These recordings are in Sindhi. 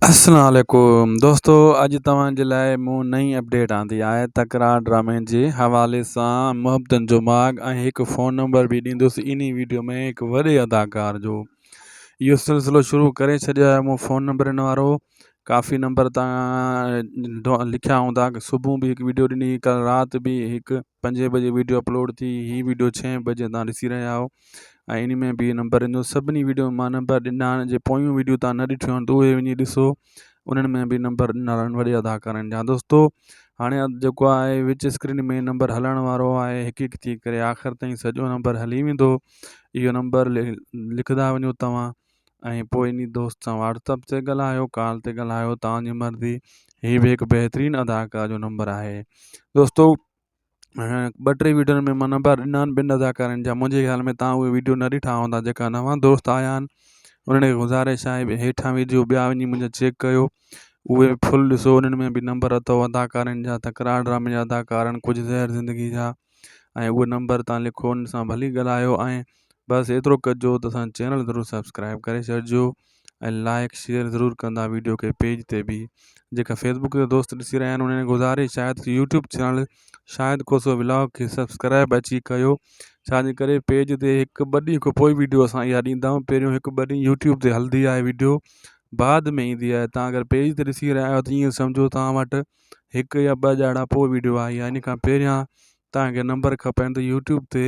السلام عليڪم دوستو اڄ توهان جي لاء مون نئين اپڊيٽ آندي آهي تڪرار ڊرامي جي حوالي سان محبتن جو ماڳ ۽ هڪ فون نمبر به ڏيندس انهي ويڊيو ۾ هڪ وڏي اداڪار جو اهو سلسلو شروع ڪري ڇڏيو آهي مون فون نمبرن وارو ڪافي نمبر تان لکيا هوندا صبح به هڪ ويڊيو ڏني ڪل رات به هڪ پنجين بجي ويڊيو اپلوڊ ٿي هي ويڊيو ڇهين بجي تان ڏسي رهيا آهيو ۽ ان ۾ به نمبر ايندو سڀني ويڊيو مان نمبر ڏنا آهن جي پويون ويڊيو تان نه ڏٺيون آهن ته اهي وڃي ڏسو انهن ۾ به نمبر ڏنا آهن وڏي اداڪارن جا دوستو هاڻي جيڪو آهي وچ اسڪرين ۾ نمبر هلڻ وارو آهي هڪ هڪ ٿي ڪري آخر تائين سڄو نمبر هلي ويندو اهو نمبر لکندا وڃو توهان ۽ پوء انهي دوست سان واٽس اپ تي ڳالهايو ڪال تي ڳالهايو توهان جي مرضي هي به هڪ بهترين اداڪار جو نمبر آهي دوستو ٻه ٽي ويڊيو ۾ مان نمبر ڏنا آهن ٻن اداڪارن جا منهنجي خيال ۾ توهان اهي ويڊيو نه ڏٺا هوندا جيڪا نوان دوست آيا آهن انهن کي گذارش آهي هيٺان ويڊيو ٻيا وڃي منهنجا چيڪ ڪيو اهي فل ڏسو انهن ۾ به نمبر اٿو اداڪارن جا تڪرار ڊرامي جا اداڪار آهن ڪجهه زهر زندگي جا ۽ اهي نمبر تان لکو انهن سان ڀلي ڳالهايو ۽ بس ايترو ڪجو ته اسان چينل ضرور سبسڪرائب ڪري ڇڏجو ۽ لائڪ شيئر ضرور ڪندا ويڊيو کي پيج تي به جيڪا فيسبوڪ تي دوست ڏسي رهيا آهن انهن کي گذارش آهي ته YouTube channel Shahid Khoso vlog کي سبسڪرائب اچي ڪيو ڇاجي ڪري پيج تي هڪ ٻه ڏينهن کان پوء ويڊيو اسان اها ڏيندا آهيون پهريون هڪ ٻه ڏينهن يوٽيوب تي هلندي آهي ويڊيو بعد ۾ ايندي آهي تان اگر پيج تي ڏسي رهيا آهيو ته ائين سمجهو توهان وٽ هڪ يا ٻه ڏهاڙا پوء ويڊيو آئي آهي ان کان پهريان توهان کي نمبر کپن ته يوٽيوب تي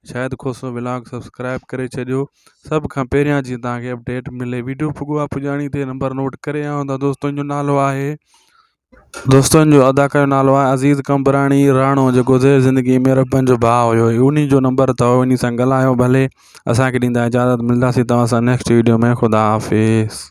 شاهد کوسو ولاگ سبسڪرائب ڪري ڇڏيو سڀ کان پهريان جيئن توهان کي اپڊيٽ ملي ويڊيو پڳو آهي پڄاڻي تي نمبر نوٽ ڪري آيو آهيان دوستن جو نالو آهي دوستن جو اداڪار جو نالو آهي عزيز قمبراڻي راڻو جيڪو زير زندگي ۾ ربن جو ڀاء هيو انهي جو نمبر اٿو انهي سان ڳالهايو ڀلي اسان کي ڏيندا اجازت ملنداسين توهان سان نيڪسٽ ويڊيو ۾ خدا حافظ.